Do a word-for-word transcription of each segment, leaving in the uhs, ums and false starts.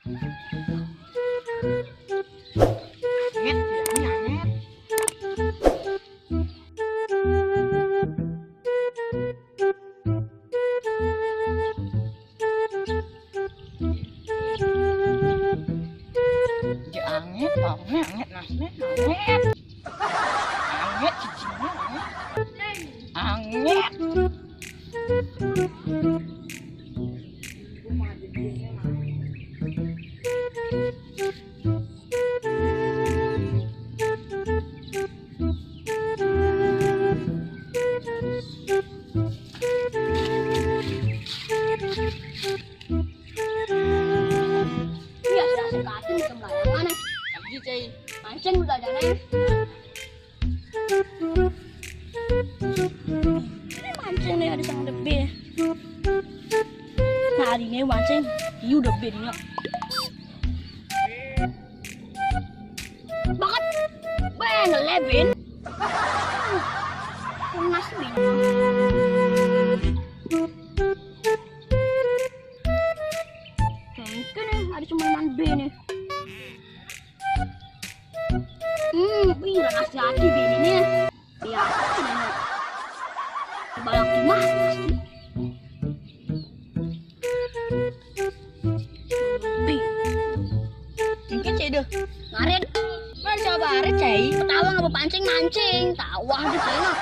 Anget, ya, ini anget. Ya, anget, baunya anget, nasnya anget. Anget, cicingnya anget. Anget. Iya, sudah sekali sembarangan. Lagi, Cai. Mancing udah ada, Neng. Ini mancing nih, ada sang lebih. Nah, hari ini mancing, you udah lebih nih. Banget. Ben, lebih. Panas nih. Mungkin ada cuma mandi nih. Hmm, wih, rasanya hati bini nih. Iya, ini. Balak di mana sih? Bi. Mungkin cai deh. Ngarit. Mana coba ngarit, cai? Ketawa nggak mau pancing, mancing. Tawa aja, cai, nah.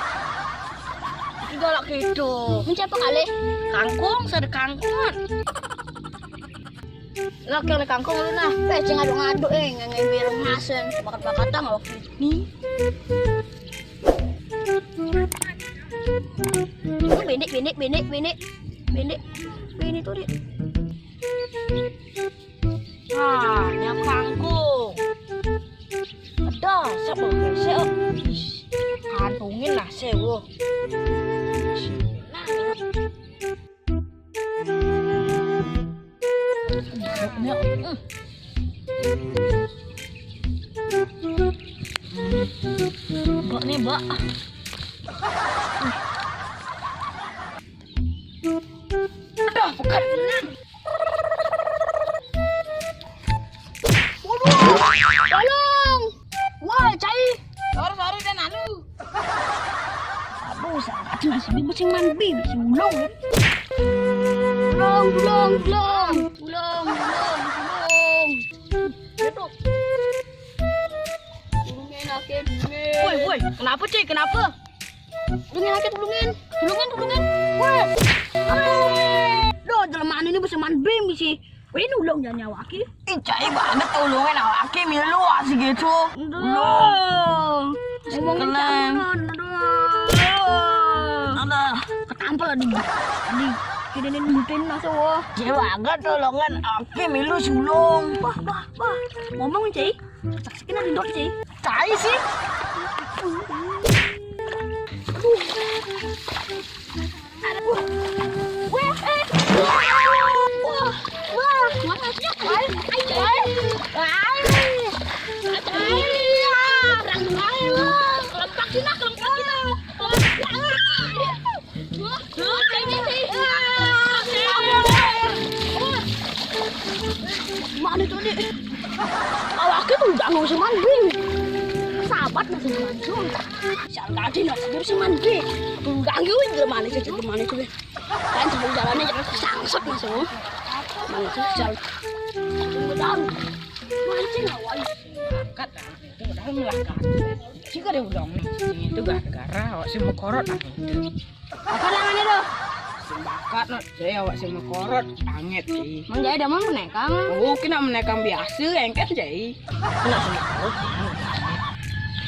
Ini galak gitu. Ini siapa kali? Kangkung, saya ada kangkung. Lah, kira kangkung lu nah. Eh, cing ngaduk-ngaduk, eh, nggak ngambil masen. Bakat-bakatan nggak waktu ini. Itu bendek, bendek, bendek, bendek, bendek, bendek tuh, Dik. Ah, ini kangkung. Ada, siapa sih? Kantungin lah, sewu. Mbok nih, Mbok. Aduh, bukan. Tolong. Wah, cai. Sorry, sorry, dan anu. Aduh, sangat jelas ini besi man bi, besi ulung. Ulung, ulung, ulung. Ulung, ulung, ulung. Aduh. Ulungin akeh dulu. Woi, woi, kenapa, Cai? Kenapa? Ulungin akeh, ulungin. Ulungin, ulungin. Woi. Aduh. Duh, jelema ini besi man bi, besi. Wih, nulung ya nyawa ki. Ih, cai banget tulungin awake milu asik gitu. Aduh. Ngomongin kalian. Aduh. Ada. Ketampel di. Di. Kini nih nutin masuk, wah. Cai banget tulungin awake milu sulung. Wah, wah, wah. Ngomong, cai. Saksikan ada dok, cai. Cai sih. Aduh. Wah, eh. Wah, wah, makasih ya. Ayo, ayo, ayo. Ayo. Ayo, ya. Ayo, kelempak sini, kelempak sini. Wah, wah, wah, ini sih. Mana tuh, Dik? Awake tuh udah nggak usah mandi. Sahabat masih mandi. Sial tadi nasi dia bisa mandi. Aku ganggu itu mana sih, itu mana itu. Kan sebelum jalannya jangan sangsat masuk. Mana sih, sial. Tunggu dong. Mancing lah, woi. Angkat lah, itu udah melangkah. Jika dia udah itu gara-gara awak si mekorot ah itu. Apa namanya tuh? Sembakat nak, jadi awak si mekorot anget sih. Mau jadi dah mau menekang. Oh, kena menekang biasa, engket jadi. Kena sembakat.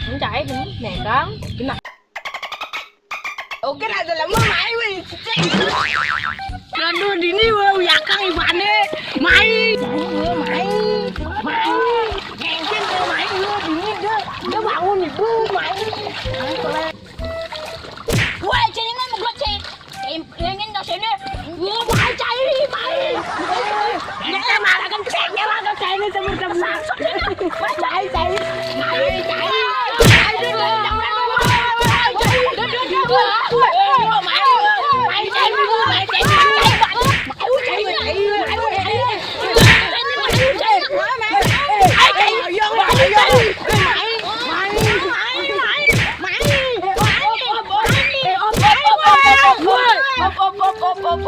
Mencai ni menekang. Kena. Oke, nak dalam mau main weh. Aduh, dini weh yakang ibane. Main. Main. Main. Engket dia main weh, dini dia. Dia bangun ibu main. Woi, celingan mulut cek. Lengin dah sini. Wah, bahai cai, bahai. Dia malah kan cek, dia malah cai ni sama-sama. Bahai cai. Bahai cai.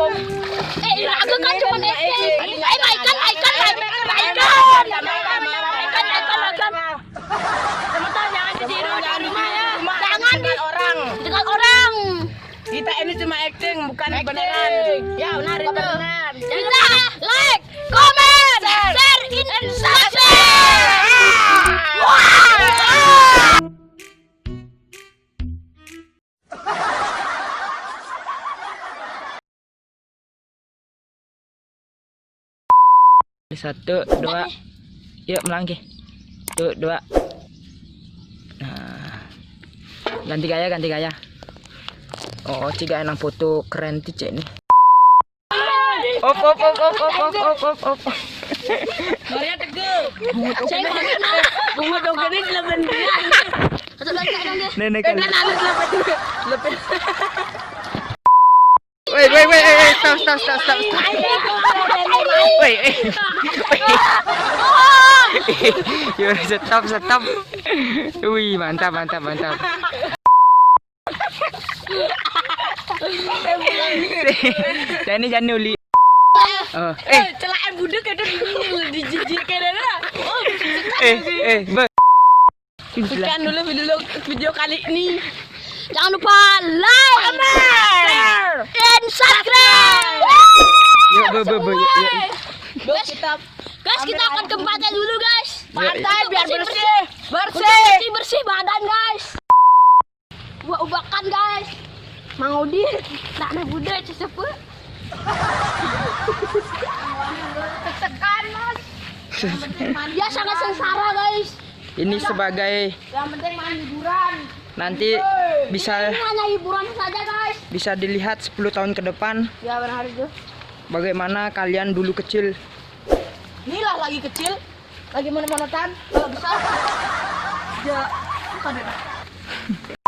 Eh, aku kan cuma S D. Eh, Maichan, Maichan, Maichan, Maichan, Maichan, Maichan. Kamu tahu, jangan ditiru, jangan rumah ya. Jangan di orang. Dengan orang. Kita ini cuma acting, bukan beneran. Ya, benar itu. Kita like, comment, share, and subscribe. Wah. Satu, dua. Yuk, melangkah. Satu, dua. Nah. Ganti gaya, ganti gaya. Oh, ciga enang foto keren ti cek nih. Op, op, op, op, op, op, op, op, op. Maria teguh. Bungut dong gini selebendian. Satu lagi, satu lagi. Nenek kali. Lalu selebendian. Lebih. Wait, wait, wait, wait, wait, stop, stop, stop, stop, stop. Wait, wait, wait. Yo, stop, stop. Wih, mantap, mantap, mantap. Saya ini jangan uli. Oh, eh, celaka budek itu dijijik kayak. Oh, eh, eh, Bang. Sekian dulu video, video kali ini. Jangan lupa like, share, dan subscribe. Yuk, bu, bu, bu, yuk, yuk. Guys, kita, guys, kita akan ke pantai dulu, guys. Pantai biar bersih. Bersih. Bersih, bersih badan, guys. Buat ubakan, guys. Mang Udi, tak ada budek, sesepuh. Tekan, Mas. Dia sangat sengsara, guys. Ini sebagai, yang penting main hiburan. Nanti bisa, ini hanya hiburan saja, guys. Bisa dilihat sepuluh tahun ke depan. Ya, benar itu. Bagaimana kalian dulu kecil? Inilah lagi kecil, lagi monomonotan, kalau besar. Ya, bukan ya.